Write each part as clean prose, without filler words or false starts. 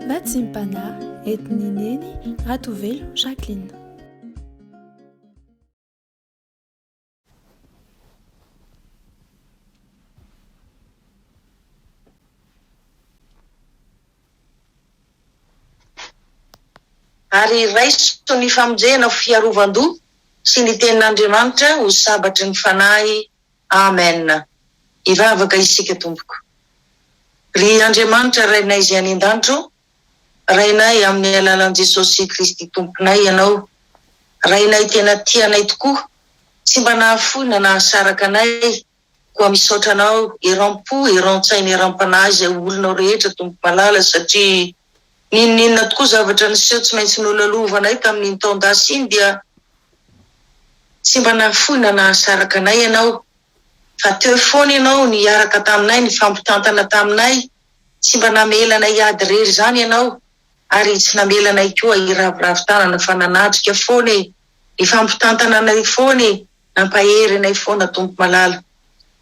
Vatsim-panahy entin'i Neny Ratovelo Jacqueline. Ary raiso ny famonjena ho fiarovan-doha sy ny tenin'Andriamanitra ho sabatry ny fanahy. Amen. Hivavaka isika tompoko. Ry Andriamanitra Rainay izay any an-danitra ô, Rainay amin'ny alalan'i Jesosy Kristy Tomponay Ianao, Rainay tena tia anay tokoa, tsy mba nahafoy na nahasaraka anay, koa misaotra Anao eram-po, eran-tsaina, eram-panahy izay olonao rehetra Tompo malala satria n'inon'inona tokoa zavatra niseho tsy maintsy nolalovanay tamin'iny taon-dasa iny dia tsy mba nahafoy na nahasaraka anay Ianao fa teo foana Ianao niaraka taminay, nifampitantana taminay, tsy mba namela anay hiady irery izany Ianao ary tsy namela anay koa hiraviravy tanana fa nanatrika foana e, nifampitantana anay foana e, nampahery anay foana Tompo malala.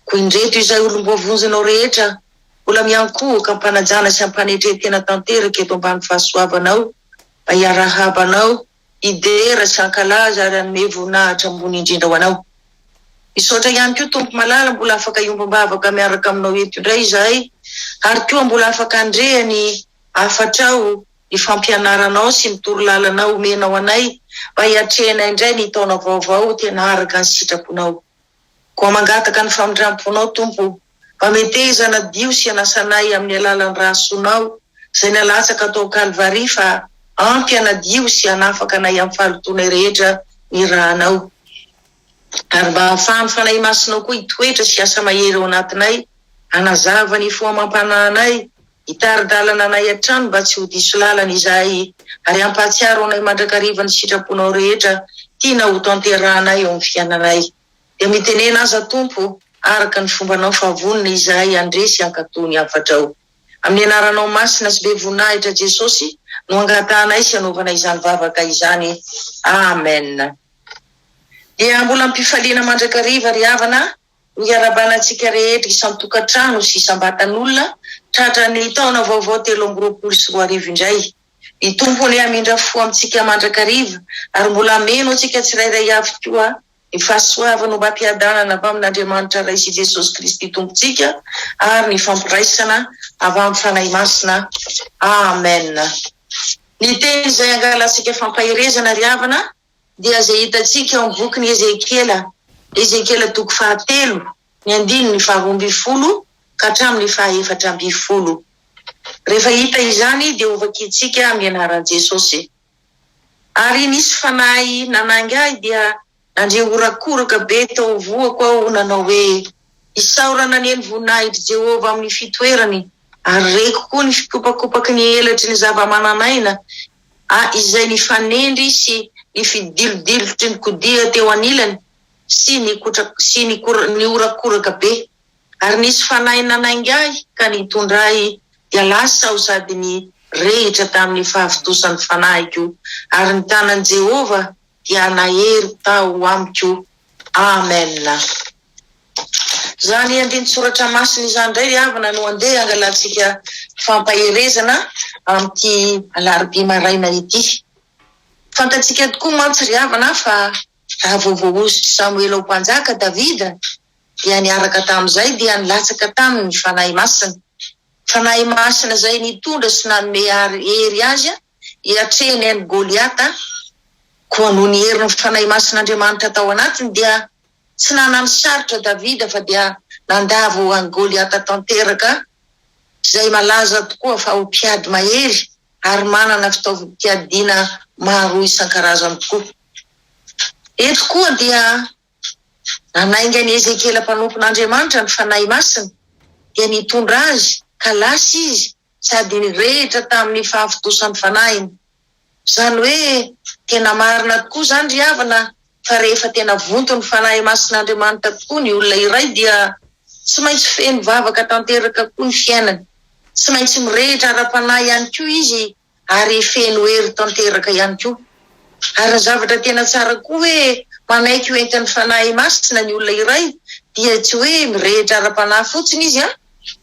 Koa indreto izay olom-boavonjinao rehetra mbola miankohoka am-panajana sy am-panetren-tena tanteraka eto ambany fahasoavanao mba hiarahaba Anao hidera sy hankalaza ary hanome voninahitra ambony indrindra ho Anao. Misaotra ihany koa Tompo malala mbola afaka hiombom-bavaka miaraka aminao eto indray izahay ary koa mbola afaka handre ny hafatrao, ny fampianaranao sy ny torolalanao omenao anay mba hiatrehanay indray ny taona vaovao tena araka ny sitraponao. Koa mangataka ny famindram-ponao Tompo mba meteza hanadio sy hanasa anay amin'ny alalan'ny rà soanao izay nalatsaka tao Kalvary fa ampy hanadio sy hanafaka anay amin'ny fahalotoanay rehetra ny rànao. Ary mba hahafahan'ny Fanahy Masinao koa hitoetra sy hiasa mahery ao anatinay, hanazava ny fo amam-panahinay, hitari-dalana anay hatrany mba tsy ho diso lalana izahay, ary hampahatsiaro anay mandrakariva ny sitraponao rehetra tianao hotanterahanay eo amin'ny fiainanay. Dia mitenena aza Tompo araka ny fombanao fa vonona izahay handre sy hankatò ny hafatrao. Amin'ny anaranao masina sy be voninahitra Jesosy no angatahanay sy anaovanay izany vavaka izany. Amen. Dia mbola am-pifaliana mandrakariva ry havana no hiarahabana antsika rehetra isan-tokantrano sy isam-batan'olona tratran'ny taona vaovao 2023 indray. Ny Tompo anie hamindra fo amintsika mandrakariva ary mbola hameno antsika tsirairay avy koa ny fahasoavana ombam-piadanana avy amin'Andriamanitra Ray sy Jesosy Kristy Tompontsika ary ny fampiraisana avy amin'ny Fanahy Masina. Amen. Ny teny izay angalantsika fampaherezana ry havana dia izay hitantsika ao amin'ny bokin'i Ezekiela, Ezekiela toko fahatelo, ny andininy faharoambinifolo ka hatramin'ny fahaefatra ambinifolo. Rehefa hita izany dia hovakintsika amin'ny anaran'i Jesosy. Ary nisy fanahy nanainga ahy dia nandre horakoraka be tao voako aho nanao hoe, Isaorana anie ny voninahitr'i Jehovah amin'ny fitoerany, ary reko koa ny fikopakopaky ny elatry ny zava-manan'aina a izay nifanendry sy ny fidilodilotry ny kodia teo anilany sy ny sy ny nihorakoraka be. Ary nisy fanahy nanainga ahy ka nitondra ahy, dia lasa aho sady nirehitra tamin'ny fahavontosan'ny fanahiko, ary ny tanan'i Jehovah dia nahery tao amiko. Amen. Izany andinin-tsoratra masina izany indray ry havana no andeha hangalantsika fampaherezana amin'ity alarobia maraina ity. Fantatsika tokoa mantsy ry havana fa raha vao voahosotr'i Samoela ho mpanjaka Davida dia niaraka tamin'izay dia nilatsaka taminy ny Fanahy Masina. Fanahy Masina izay nitondra sy nanome hery azy hiatrehiny an'i Goliata. Koa noho ny herin'ny Fanahy Masin'Andriamanitra tao anatiny dia tsy nanano sarotra Davida fa dia nandavo an'i Goliata tanteraka izay malaza tokoa fa ho mpiady mahery ary manana fitaovam-piadiana maro isan-karazany tokoa. Eto koa dia Nanainga an'i Ezekiela mpanompon'Andriamanitra ny fanahy masina, dia nitondra azy, ka lasa izy sady nirehitra tamin'ny fahavontosan'ny fanahiny. Izany hoe, tena marina tokoa izany ry havana, fa rehefa tena vonton'ny fanahy masin'Andriamanitra tokoa ny olona iray dia tsy maintsy feno vavaka tanteraka koa ny fiainany. Tsy maintsy mirehitra ara-panahy ihany koa izy ary feno hery tanteraka ihany koa. Ary ny zavatra tena tsara koa hoe manaiky ho entin'ny Fanahy Masina ny olona iray dia tsy hoe mirehitra ara-panahy fotsiny izy an,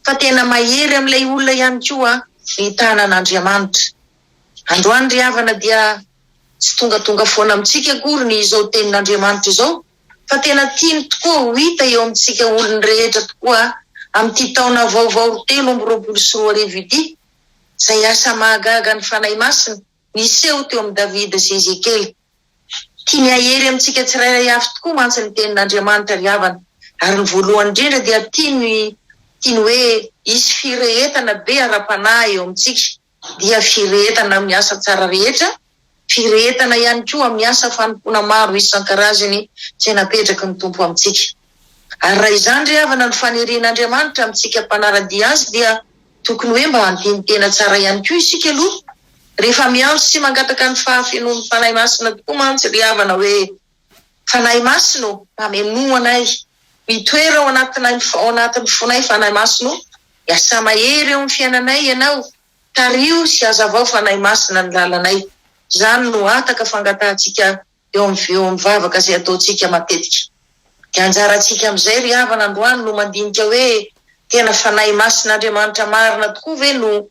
fa tena mahery amin'ilay olona ihany koa ny tanan'Andriamanitra. Androany ry havana dia tsy tongatonga foana amintsika akory ny izao tenin'Andriamanitra izao fa tena tiany tokoa ho hita eo amintsika olony rehetra tokoa amin'ity taona vaovao 2023 ity izay asa mahagaga ny Fanahy Masina niseho teo amin'i Davida sy Ezekiela. Tiany hahery amintsika tsirairay avy tokoa mantsy ny tenin'Andriamanitra ry havana ary ny voalohany indrindra dia tiany tiany hoe hisy firehetana be ara-panahy eo amintsika dia firehetana amin'ny asa tsara rehetra, firehetana ihany koa amin'ny asa fanompoana maro isan-karazany izay napetraky ny Tompo amintsika. Ary raha izany ry havana no fanirian'Andriamanitra amintsika mpanara-dia Azy dia tokony hoe mba handini-tena tsara ihany koa isika aloha rehefa miantso sy mangataka ny fahafenoan'ny Fanahy Masina tokoa mantsy ry havana hoe Fanahy Masina ô, mamenoa anay, mitoera ao anatinay ao anatin'ny fonay Fanahy Masina ô, miasà mahery eo amin'ny fiainanay Ianao, tariho sy hazavao Fanahy Masina ny lalanay. Izany no hataka fangatahantsika eo amin'ny eo amin'ny vavaka izay ataontsika matetika. Dia anjarantsika amin'izay ry havana androany no mandinika hoe tena Fanahy Masin'Andriamanitra marina tokoa ve no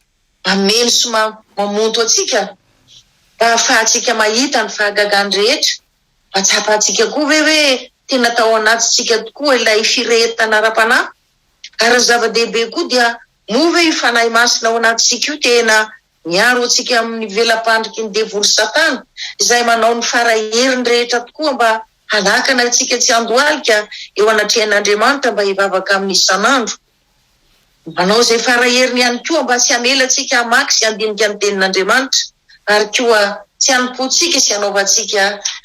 mameno sy mamonto antsika mba hahafahantsika mahita ny fahagagany rehetra? Mba tsapantsika koa ve hoe tena tao anatintsika tokoa ilay firehetana ara-panahy? Ary ny zava-dehibe koa dia moa ve io Fanahy Masina ao anatintsika io tena miaro antsika amin'ny vela-pandriky ny devoly Satana izay manao ny fara heriny rehetra tokoa mba hanakana antsika tsy handohalika eo anatrehan'Andriamanitra mba hivavaka aminy isan'andro? Manao izay fara heriny ihany koa mba tsy hamela antsika hamaky sy handinika ny Tenin'Andriamanitra ary koa tsy hanompoantsika sy hanaovantsika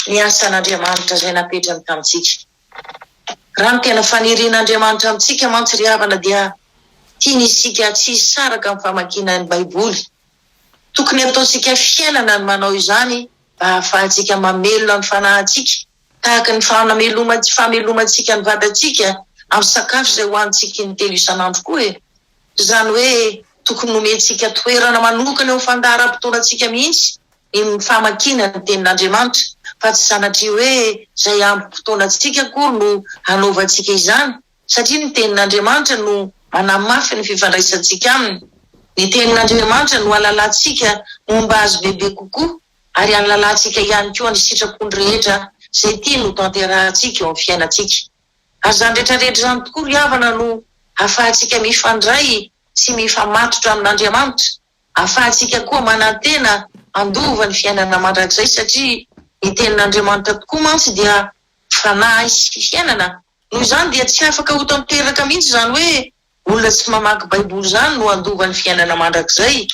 ny asan'Andriamanitra izay napetrany tamintsika. Raha ny tena fanirian'Andriamanitra amintsika mantsy ry havana dia tiany isika tsy hisaraka amin'ny famakiana ny Baiboly. Tokony hataontsika fiainana ny manao izany mba hahafahantsika mamelona ny fanahintsika tahaka ny famelomantsika ny vatantsika amin'ny sakafo izay hohanintsika intelo isan'andro koa e! Izany hoe tokony nomentsika toerana manokana eo amin'ny fandaharam-potoanantsika mihitsy ny famakiana ny Tenin'Andriamanitra, fa tsy sanatria hoe izay ambim-potoanantsika akory no hanaovantsika izany, satria ny Tenin'Andriamanitra no manamafy ny fifandraisantsika Aminy. Ny Tenin'Andriamanitra no ahalalantsika momba Azy bebe kokoa, ary ahalalantsika ihany koa ny sitrapony rehetra izay tiany hotanterahantsika eo amin'ny fiainantsika. Ary izany rehetrarehetra izany tokoa ry havana no ahafahantsika mifandray sy mifamatotra amin'Andriamanitra, Ahafahantsika koa manantena handova ny fiainana mandrakizay satria ny Tenin'Andriamanitra tokoa mantsy dia fanahy sy fiainana. Noho izany dia tsy afaka ho tanteraka mihitsy izany hoe olona tsy mamaky Baiboly izany no handova ny fiainana mandrakizay.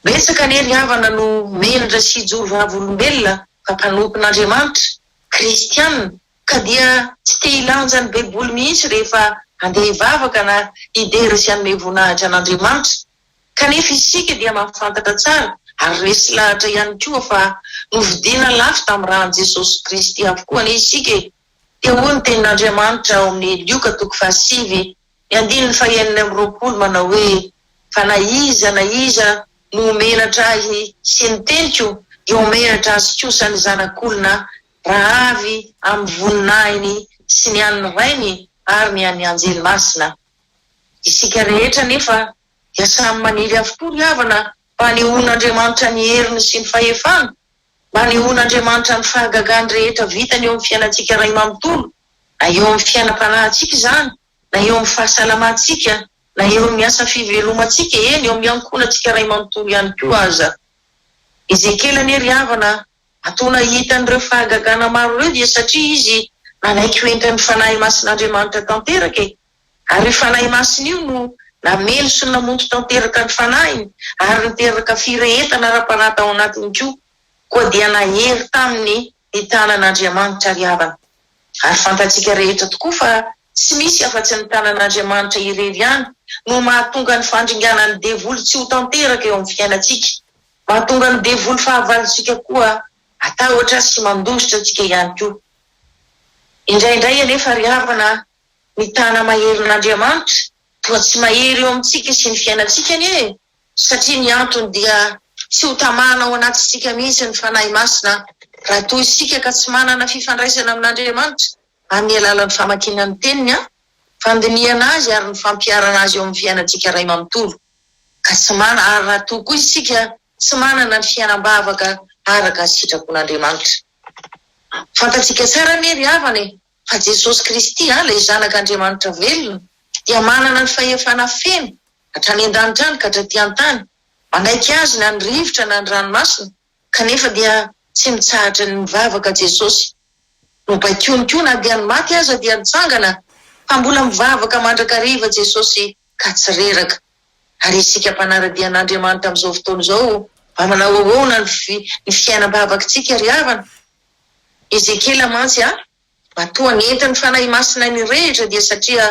Betsaka anie ry havana no menatra sy hijoro vavolombelona fa mpanompon'Andriamanitra, kristiana, ka dia tsy te hilanja ny Baiboly mihitsy rehefa handeha hivavaka na hidera sy hanome voninahitra an'Andriamanitra. Kanefa isika dia mahafantatra tsara ary resy lahatra ihany koa fa novidiana lafo tamin'ny ràn'i Jesosy Kristy avokoa anie isika e! Dia hoy ny tenin'Andriamanitra ao amin'ny Lioka toko fahasivy ny andininy fahenina manao hoe, Fa na iza na iza no ho menatra Ahy sy ny teniko, dia ho menatra azy kosa ny Zanak'olona raha avy amin'ny voninahiny sy ny an'ny Rainy ary ny an'ny anjely masina. Isika rehetra anefa dia samy maniry avokoa ry havana mba hanehoan'Andriamanitra ny heriny sy ny fahefany, mba hanehoan'Andriamanitra ny fahagagany rehetra vitany eo amin'ny fiainantsika iray manontolo, na eo amin'ny fiainam-panahintsika izany, na eo amin'ny fahasalamantsika, na eo amin'ny asa fivelomantsika, eny, eo amin'ny ankohonantsika iray manontolo ihany koa aza. Ezekiela anie ry havana Matoa nahita an'ireo fahagagana maro ireo dia satria izy nanaiky ho entin'ny Fanahy Masin'Andriamanitra tanteraka e! Ary io Fanahy Masina io no nameno sy namonto tanteraka ny fanahiny ary niteraka firehetana ara-panahy tao anatiny koa. Koa dia nahery taminy ny tanan'Andriamanitra ry havana. Ary fantatsika rehetra tokoa fa tsy misy afa-tsy ny tanan'Andriamanitra irery ihany no mahatonga ny fandringanan'ny devoly tsy ho tanteraka eo amin'ny fiainantsika. Mahatonga ny devoly fahavalontsika koa hatahotra sy mandositra antsika ihany koa. Indraindray anefa ry havana ny tana-maherin'Andriamanitra toa tsy mahery eo amintsika sy ny fiainantsika anie e! Satria ny antony dia tsy ho tamana ao anatintsika mihitsy ny Fanahy Masina raha toa isika ka tsy manana fifandraisana amin'Andriamanitra amin'ny alalan'ny famakiana ny Teniny, fandinihana Azy ary ny fampiharana Azy eo amin'ny fiainantsika iray manontolo. Ka tsy mana, ary raha toa koa isika. tsy manana ny fiainam-bavaka araka ny sitrapon'Andriamanitra. Fantatsika tsara anie ry havana e, fa Jesosy Kristy, ilay Zanak'Andriamanitra velona, dia manana ny fahefana feno, hatrany an-danitra any ka hatraty an-tany. Manaiky Azy na ny rivotra na ny ranomasina, kanefa dia tsy mitsahatra ny mivavaka Jesosy. Nobaikoiny koa na dia ny maty aza dia nitsangana, fa mbola mivavaka mandrakariva Jesosy ka tsy reraka. Ary isika mpanara-dia an'Andriamanitra amin'izao fotoana izao, mba manao ahoana ny fiainam-bavakitsika ry havana? Ezekiela mantsy a, matoa nentin'ny Fanahy Masina nirehitra dia satria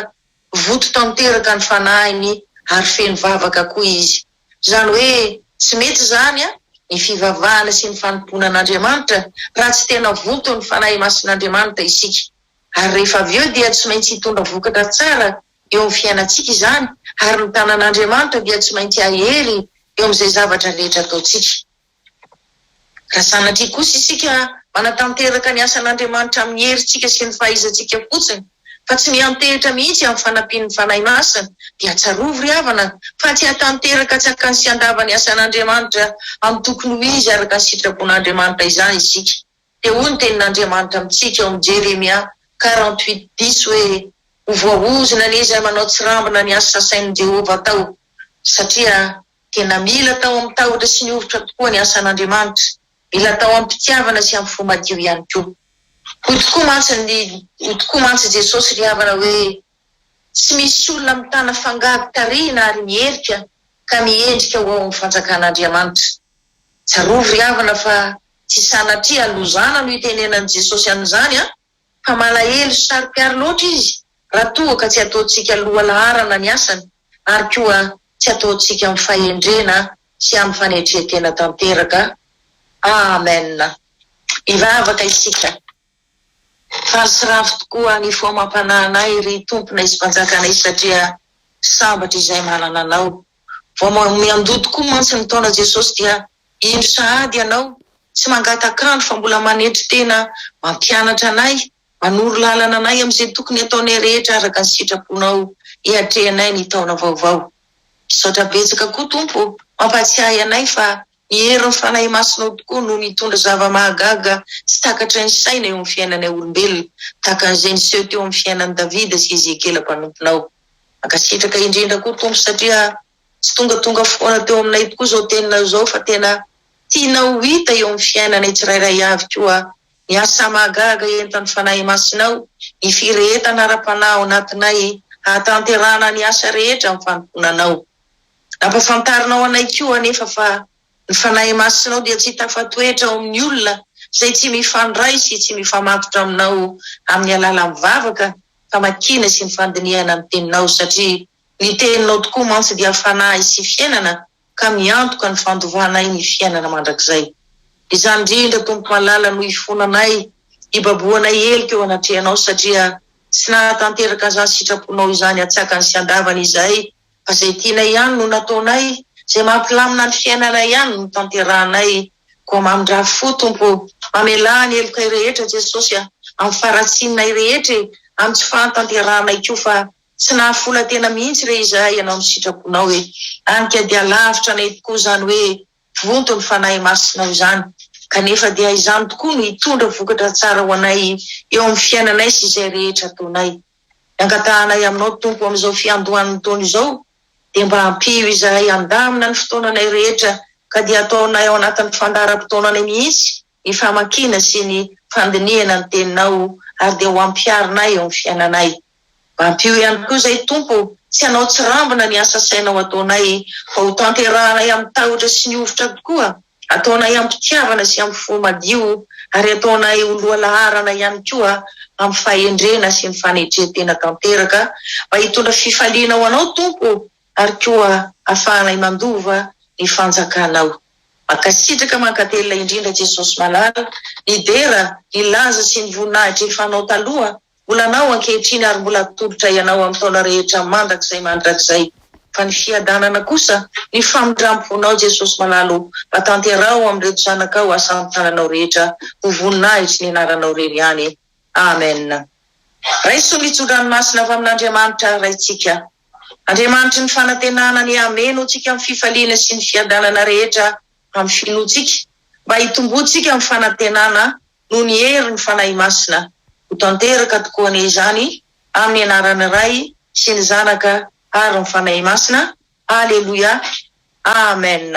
voto tanteraka ny fanahiny ary feno vavaka koa izy. Izany hoe tsy mety izany ny fivavahana sy ny fanompoana an'Andriamanitra raha tsy tena vonton'ny Fanahy Masin'Andriamanitra isika. Ary rehefa avy eo dia tsy maintsy hitondra vokatra tsara eo amin'ny fiainantsika izany ary ny tanan'Andriamanitra dia tsy maintsy hahery eo amin'izay zavatra rehetra ataontsika. Raha sanatria kosa isika manatanteraka ny asan'Andriamanitra amin'ny herintsika sy ny fahaizantsika fotsiny, fa tsy miantehitra mihitsy amin'ny fanampian'ny Fanahy Masina, dia tsarovy ry havana fa tsy hahatanteraka tsy hakany sy handava ny asan'Andriamanitra amin'ny tokony ho izy araka ny sitrapon'Andriamanitra izany isika. Dia hoy ny tenin'Andriamanitra amintsika ao amin'ny Jeremia 48 dix hoe, Ho voaozona anie izay manao tsirambina ny asa asain'i Jehovah atao, satria Tena mila atao amin'ny tahotra sy ny hovitra tokoa ny asan'Andriamanitra. Mila atao amim-pitiavana sy amin'ny fo madio ihany koa. Hoy tokoa mantsy ny hoy tokoa mantsy Jesosy ry havana hoe, Tsy misy olona mitana fangady tarihina ary miherika ka miendrika ho ao amin'ny fanjakan'Andriamanitra. Tsarovy ry havana fa tsy sanatria halozana no itenenan'i Jesosy an'izany an! fa malahelo sy saro-piaro loatra izy raha toa ka tsy ataontsika lohalaharana ny asany ary koa tsy ataontsika amin'ny fahendrena sy amin'ny fanetren-tena tanteraka. Amen. Hivavaka isika. Faly sy ravo tokoa ny fo amam-panahinay ry Tomponay sy Mpanjakanay satria sambatra izay manana Anao. Vao miandoha tokoa mantsy ny taona Jesosy dia indro sahady Ianao tsy mangatak'andro fa mbola manetry tena mampianatra anay, manoro lalana anay amin'izay tokony hataonay rehetra araka ny sitraponao hiatrehanay ny taona vaovao. Misaotra betsaka koa Tompo ô, mampahatsiahy anay fa ny herin'ny Fanahy Masinao tokoa no nitondra zava-mahagaga tsy takatry ny saina eo amin'ny fiainanay olombelona, tahaka an'izay niseho teo amin'ny fiainan'i Davida sy Ezekiela mpanomponao. Mankasitraka indrindra koa Tompo satria tsy tongatonga foana teo aminay tokoa izao teninao izao fa tena tianao ho hita eo amin'ny fiainanay tsirairay avy koa ny asa mahagaga entan'ny Fanahy Masinao, ny firehetana ara-panahy ao anatinay hahatanterahana ny asa rehetra amin'ny fanompoana Anao. Nampafantarinao anay koa anefa fa ny Fanahy Masinao dia tsy tafatoetra ao amin'ny olona izay tsy mifandray sy tsy mifamatotra Aminao amin'ny alalan'ny vavaka, famakiana sy ny fandinihana ny Teninao satria ny Teninao tokoa mantsy dia Fanahy sy Fiainana ka miantoka ny fandovanay ny fiainana mandrakizay. Izany indrindra Tompo malala no ifonanay, ibabohanay heloka eo anatrehanao satria tsy nahatanteraka an'izany sitraponao izany antsakany sy andavany izahay fa izay tianay ihany no nataonay, izay mampilamina ny fiainanay ihany no tanterahanay, koa mamindrà fo Tompo ô, mamelà ny helokay rehetra Jesosy a, amin'ny faharatsianay rehetra e, amin'ny tsy fahantanterahanay koa fa Tsy nahafola tena mihitsy re izahay ianao ny sitraponao e! Any ka dia lavitra anay tokoa izany hoe vonto ny Fanahy Masinao izany. Kanefa dia izany tokoa no hitondra vokatra tsara ho anay eo amin'ny fiainanay sy izay rehetra ataonay. Ny angatahanay aminao Tompo amin'izao fiandohan'ny taona izao dia mba ampio izahay handamina ny fotoananay rehetra ka dia ataonay ao anatin'ny fandaharam-potoananay mihitsy ny famakiana sy ny fandinihana ny Teninao ary dia ho ampiharinay eo amin'ny fiainanay. Mba ampio ihany koa izay Tompo ô, tsy hanao tsirambina ny asa asainao ataonay fa ho tanterahanay amin'ny tahotra sy ny hovitra tokoa, ataonay am-pitiavana sy amin'ny fo madio ary ataonay ho lohalaharana ihany koa amin'ny fahendrena sy ny fanetren-tena tanteraka mba hitondra fifaliana ho Anao Tompo ô ary koa ahafahanay mandova ny fanjakanao. Mankasitraka mankatelina indrindra Jesosy malala, ny dera, ny laza sy ny voninahitra efa anao taloha Mbola anao ankehitriny ary mbola atolotray anao amin'ny taona rehetra mandrakizay mandrakizay. Fa ny fiadanana kosa, ny famindram-ponao Jesosy malala o, mba tanteraho amin'ireto zanakao asan-tananao rehetra ho voninahitry ny anaranao rery ihany. Amen. Raiso ny tso-dranomasina avy amin'Andriamanitra Raintsika. Andriamanitry ny fanantenana anie hameno antsika amin'ny fifaliana sy ny fiadanana rehetra. amin'ny finoantsika, mba hitomboantsika amin'ny fanantenana noho ny herin'ny Fanahy Masina. Ho tanteraka tokoa anie izany amin'ny anaran'ny Ray sy ny Zanaka ary ny Fanahy Masina. Aleloia. Amen.